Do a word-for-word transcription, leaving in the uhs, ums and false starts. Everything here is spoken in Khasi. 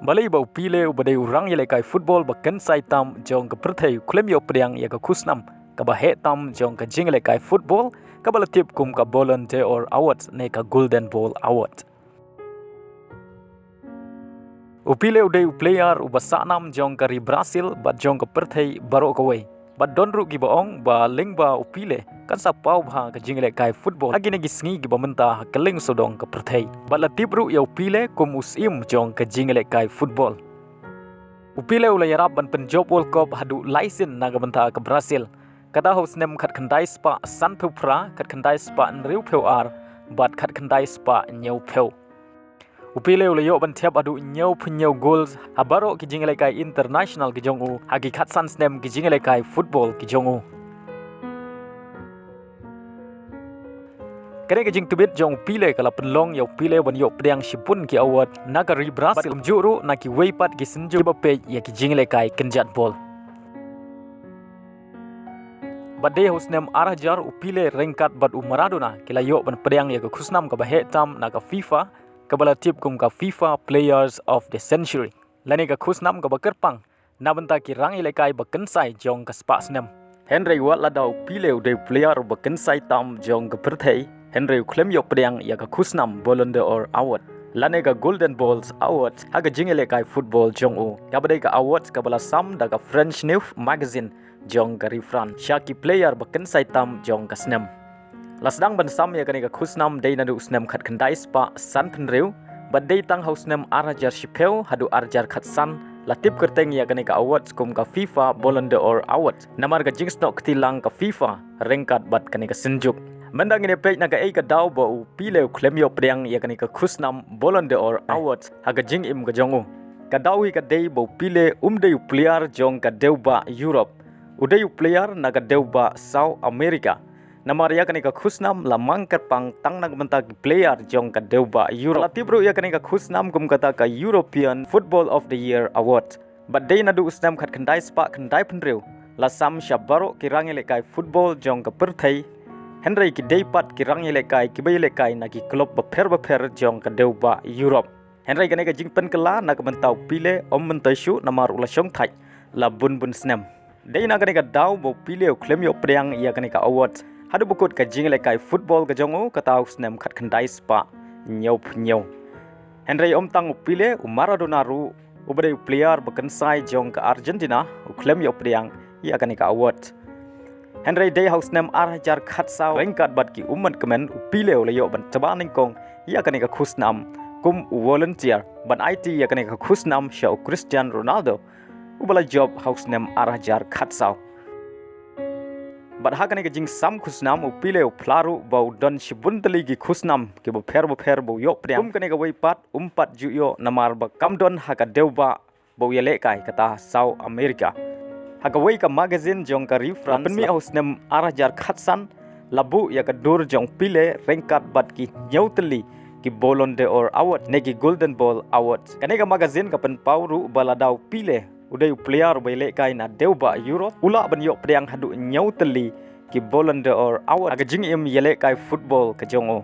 Balei ba u Pele uba dei u rangïalehkai football ba kynsai tam jong ka pyrthei u khlem ïoh pdiang ïa ka khusnam kaba heh tam jong ka jingïalehkai football kaba la tip kum ka Ballon d'Or Award ne ka Golden Ball Award? U Pele u dei u player uba sahnam jong ka ri Brazil bad jong ka pyrthei baroh kawei. Bad don ruh kiba ong ba lyngba u Pele kan sa paw bha ka jingïalehkai football ha kine ki sngi kiba mynta ha kylleng sawdong ka pyrthei. Bad la tip ruh ïa u Pele kum u syiem jong ka jingïalehkai football. U Pele u la ïarap ban pynjop World Cup haduh lai sien na ka bynta ka Brazil. Kata ha u snem khatkhyndai spah sanphew phra, khatkhyndai spah hynriewphew ar, bad khatkhyndai spah hynñiewphew. U Pele u la ïoh ban thep haduh hynñiewphew hynñiew goals ha baroh ki jingïalehkai international ki jong u ha ki khatsan snem ki jingïalehkai football ki jong u. Kane ka jingtbit jong u Pele ka la pynlong ïa u Pele ban ïoh pdiang shibun ki award na ka ri Brazil, kumjuh ruh na kiwei pat ki synjuk kiba peit ïa ki jingïalehkai kynjat bol. Bad dei ha u snem ar hajar u Pele ryngkat bad u Maradona ki la ïoh ban pdiang ïa ka khusnam kaba heh tam na ka FIFA, kaba la tip kum ka FIFA Players of the Century, lane ka khusnam kaba kyrpang na bynta ki rangïalehkai ba kynsai jong ka spah snem. Hynrei wat la da u Pele u dei u player ba kynsai tam jong ka pyrthei, hynrei u khlem ïoh pdiang ïa ka khusnam Ballon d'Or Award lane ka Golden Balls Award ha ka jingïalehkai football jong u, kaba dei ka award kaba la sam da ka French Neuf magazine jong ka ri France sha ki player ba kynsai tam jong ka snem. La sdang ban sam ïa kane ka khusnam dei naduh u snem khatkhyndai spah sanphew hynriew, bad dei tang ha u snem ar hajar shiphew haduh ar hajar khatsan la tip kyrteng ïa kane ka award kum ka FIFA Ballon d'Or Award namar ka jingsnoh kti lang ka FIFA ryngkat bad kane ka synjuk. Mynta ngin ïa peit na kaei ka daw ba u Pele u khlem ïoh pdiang ïa kane ka khusnam Ballon d'Or Award ha ka jingim ka jong u. Ka daw hi ka dei ba u Pele um dei u player jong ka dewbah Europe, u dei u player na ka dewbah South America. Namar ïa kane ka khusnam la mang kyrpang tang na ka bynta ki player jong ka dewbah Europe. La tip ruh ïa kane ka khusnam kum kata ka European Football of the Year Award. Bad dei naduh u snem khatkhyndai spah khyndaiphew hynriew la sam sha baroh ki rangïalehkai football jong ka pyrthei, hynrei ki dei pat ki rangïalehkai kiba ïalehkai na ki club bapher bapher jong ka dewbah Europe. Hynrei kane ka jingpynkylla na ka bynta u Pele ym myntoi shuh namar u la shongthait la bun bun snem. Dei na kane ka daw ba u Pele u khlem ïoh pdiang ïa kane ka award haduh ba kut ka jingïalehkai football ka jong u, kata ha u snem khatkhyndai spah hynñiewphew hynñiew. Hynrei ym tang u Pele, u Maradona ruh uba dei u player ba kynsai jong ka Argentina u khlem ïoh pdiang ïa kane ka award. Hynrei dei ha u snem ar hajar khatsaw ryngkat bad ki ummat kmen u Pele u la ïoh ban tba nyngkong ïa kane ka khusnam kum u volunteer ban aiti ïa kane ka khusnam sha u Cristiano Ronaldo uba la jop ha u snem ar hajar khatsaw. Bad ha kane ka jingsam khusnam u Pele u phla ruh ba u don shibun tylli ki khusnam kiba pher bapher ba u ïoh pdiang. Kum kane kawei pat um pat ju ïoh namar ba kam don ha ka dewbah ba u ïalehkai, kata South America. Ha kawei ka magazine jong ka ri France la pynmih ha u snem ar hajar khatsan la buh ïa ka dur jong u Pele ryngkat bad ki hynñiew tylli ki Ballon d'Or Award ne ki Golden Ball Award. Kane ka magazine ka pynpaw ruh ba lada u Pele u dei u player ba ïalehkai na dewbah Europe u lah ban ïoh pdiang haduh hynñiew tylli ki Ballon d'Or Award ha ka jingim ïalehkai football ka jong u.